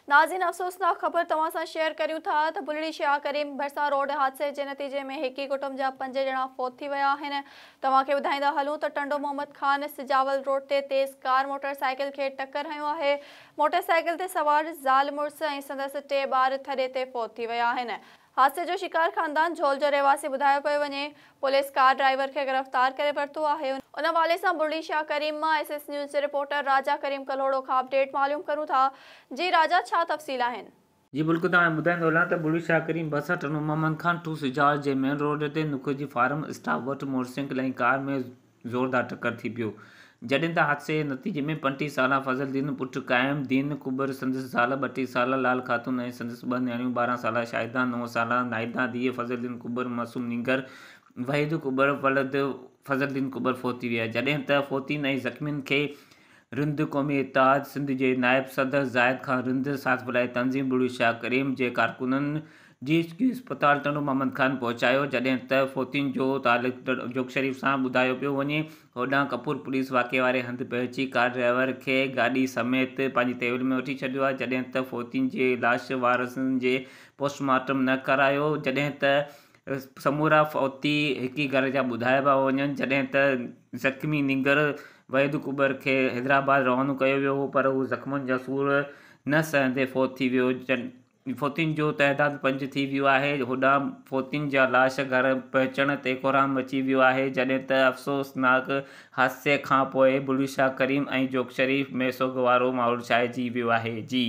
ناظرين افسوسناڪ خبر توهان سان شيئر ڪريون ٿا ته بلڙي شاهه ڪريم ڀرسان روڊ حادثي جي نتيجي ۾ هڪ ئي ڪٽنب جا پنج ڄڻا فوت ٿي ويا آهن. توهان کي ٻڌائيندا هلون ته ٽنڊو محمد خان سجاول روڊ تي تيز ڪار موٽر سائيڪل کي ٽڪر هنيو آهي. موٽر سائيڪل تي سوار زال مڙس ۽ سندس ٽي ٻار ٿڏي تي فوت ٿي ويا آهن. حادثي جو شڪار خاندان جهول جو رهواسي ٻڌايو پيو وڃي. پوليس ڪار ڊرائيور کي گرفتار ڪري ورتو آهي. ان حوالي سان بلڙي شاهه ڪريم مان ايس ايس نيوز جي رپورٽر راجا ڪريم ڪلهوڙو کان اپڊيٽ معلوم ڪرون ٿا. جي راجا ڇا تفصيل آهن؟ جي بلڪل توهان کي ٻڌائيندو هلان ته بلڙي شاهه ڪريم ڀرسان ٽنڊو محمد خان ٽو سجاول جي مين روڊ تي نڪ جي فارم اسٽاپ وٽ موٽرسائيڪل ۽ ڪار ۾ زوردار ٽڪر ٿي پيو، جڏهن ته حادثي جي نتيجي ۾ 35 سالا فضل دين پٽ قائم دين ڪٻر، سندس زال 32 سالا لال خاتون ۽ سندس ٻه نياڻيون 12 سالا شاهده، نو سالا ناهيده ڌيء فضل دين ڪٻر، معصوم نينگر وحيد ڪٻر ولد فضل دين ڪٻر فوت ٿي ويا، جڏهن ته فوتين ۽ زخمين کي رند قومي اتحاد سنڌ جي نائب صدر زاهد خان رند، ساٿ فلاحي تنظيم ٻڙي شاهه ڪريم جي ڪارڪنن جي ايڇ ڪيو اسپتال ٽنڊو محمد خان پهچايو، جڏهن ته فوتين جو تعلق جوڳ شريف سان ٻڌايو پيو وڃي. هوڏانهن ڪپور پوليس واقعي واري هنڌ پهچي ڪار ڊرائيور کي گاڏي سميت پنهنجي تحويل ۾ وٺي ڇڏيو آهي، جڏهن ته فوتين جي لاش وارثن جي پوسٽ مارٽم نه ڪرايو، جڏهن ته سمورا فوتي هڪ ئي گهر جا ٻڌايا پيا وڃن، جڏهن ته زخمي نينگر وحيد ڪٻر کي حيدرآباد روانو ڪيو ويو هو پر هو زخمن جا سور نه سهندي فوت ٿي ويو، فوتين جو تعداد پنج ٿي ويو آهي، هوڏانهن فوتين جا لاش گهر پهچڻ تي ڪهرام مچي ويو آهي، جڏهن ته افسوسناڪ حادثي کانپوء بلو شاهه ڪريم ۽ جوڳ شريف ۾ سوڳ وارو ماحول ڇانئجي ويو آهي. جي.